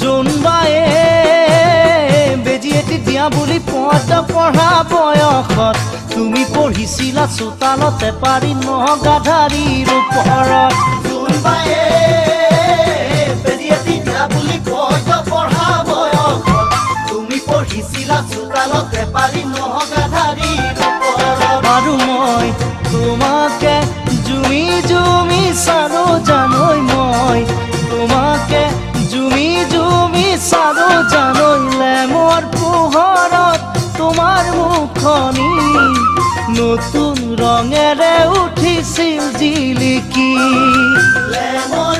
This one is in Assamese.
জোনবায়ে বেজি এটি দিয়া বুলি পদ পঢ়া বয়সত তুমি পঢ়িছিলা চোতালতে পাৰি নগাধাৰীৰ ওপৰত। জোনবায়ে বেজি এটি দিয়া বুলি পদ পঢ়া বয়সত তুমি পঢ়িছিলা চোতালতে পাৰি নগাধাৰীৰ ওপৰত। আৰু মই তোমাকে জুমি জুমি চালো জানৈ, মই তোমাকে জুমি জুমি চালো জানৈ, লেমৰ পোহৰত তোমাৰ মুখনি নতুন ৰঙেৰে উঠিছিল জিলিকি। লেমৰ